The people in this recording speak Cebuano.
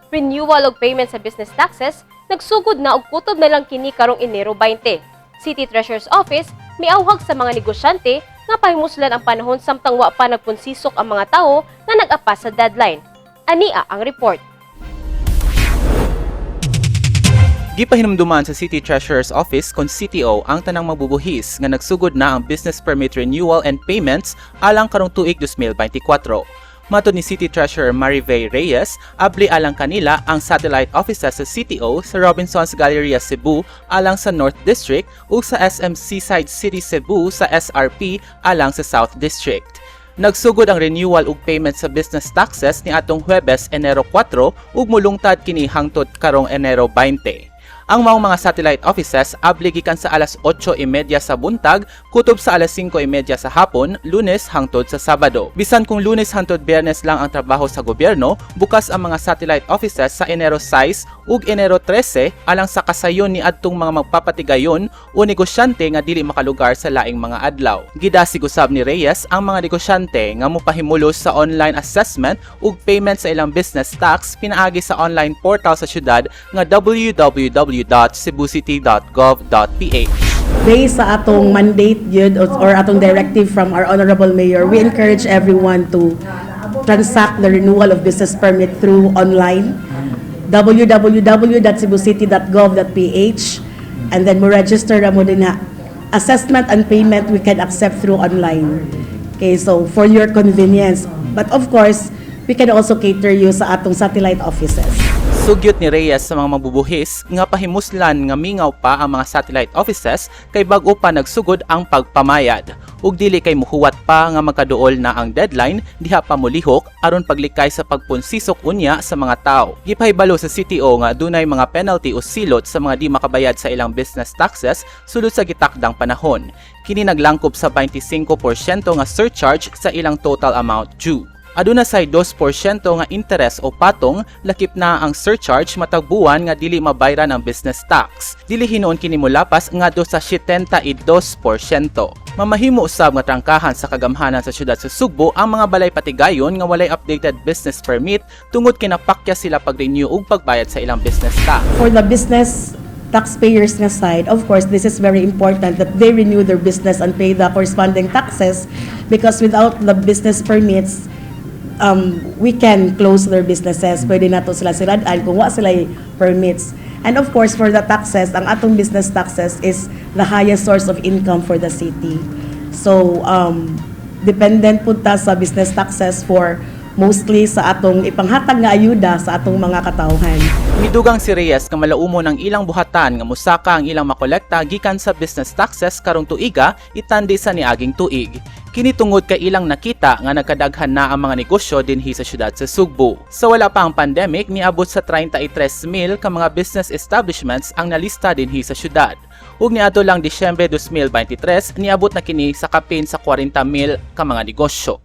Renewal og payment sa business taxes nagsugod na og kutob na lang kini karong Enero 20. City Treasurer's Office miawhag sa mga negosyante nga pahimuslan ang panahon samtang wa pa nagpunsisok ang mga tawo nga nag-apas sa deadline. Ania ang report. Gipahinumduman sa City Treasurer's Office kon CTO ang tanang magbubuhis nga nagsugod na ang business permit renewal and payments alang karong tuig 2024. Matod ni City Treasurer Marivey Reyes, abli alang kanila ang satellite offices sa CTO sa Robinson's Galleria Cebu alang sa North District ug sa SM Seaside City Cebu sa SRP alang sa South District. Nagsugod ang renewal ug payment sa business taxes ni atong Huwebes, Enero 4, ug mulungtad kini hangtod karong Enero 20. Ang maong mga satellite offices abli gikan sa alas 8:30 sa buntag kutob sa alas 5:30 sa hapon, Lunes hangtod sa Sabado. Bisan kung Lunes hangtod Biyernes lang ang trabaho sa gobyerno, bukas ang mga satellite offices sa Enero 6 ug Enero 13 alang sa kasayon ni adtong mga magpapatigayon o negosyante nga dili makalugar sa laing mga adlaw. Gidasig usab ni Reyes ang mga negosyante nga mopahimulos sa online assessment ug payment sa ilang business tax pinaagi sa online portal sa syudad nga www.cebucity.gov.ph. Based sa atong mandate yun or atong directive from our honorable mayor, we encourage everyone to transact the renewal of business permit through online, www.cebucity.gov.ph, and then mo register na mo din na assessment and payment we can accept through online. Okay, so for your convenience. But of course, we can also cater you sa atong satellite offices. Sugyot ni Reyes sa mga mabubuhis nga pahimuslan nga mingaw pa ang mga satellite offices kay bag-o pa nagsugod ang pagpamayad. Ug dili kay muhuwat pa nga magkaduol na ang deadline diha pa molihok aron paglikay sa pagpunsisok unya sa mga tao. Gipahibalo sa CTO nga dunay mga penalty o silot sa mga di makabayad sa ilang business taxes sulod sa gitakdang panahon. Kini naglangkob sa 25% nga surcharge sa ilang total amount due. Aduna say 2% nga interest o patong lakip na ang surcharge matag buwan nga dili mabayran ang business tax. Dili hinuon kini molapas ngadto sa 72%. Mamahimo usab nga trangkahan sa kagamhanan sa syudad sa Sugbo ang mga balay patigayon nga walay updated business permit tungod kinapakya sila pag-renew ug pagbayad sa ilang business tax. For the business taxpayers nga side, of course, this is very important that they renew their business and pay the corresponding taxes because without the business permits, we can close their businesses. Pwede nato sila siradan kung wa sila permits. And of course, for the taxes, ang atong business taxes is the highest source of income for the city. So, dependent pud ta sa business taxes for mostly sa atong ipanghatag nga ayuda sa atong mga katawhan. Midugang si Reyes nga malaumon ang ilang buhatan nga musaka ang ilang makolekta gikan sa business taxes karong tuiga itandi sa niaging tuig. Kini tungod kay ilang nakita nga nagkadaghan na ang mga negosyo dinhi sa syudad sa Sugbo. Sa wala pa ang pandemic, niabot sa 33,000 ka mga business establishments ang nalista dinhi sa syudad. Ug niadto lang Disyembre 2023, niabot na kini sa kapin sa 40,000 ka mga negosyo.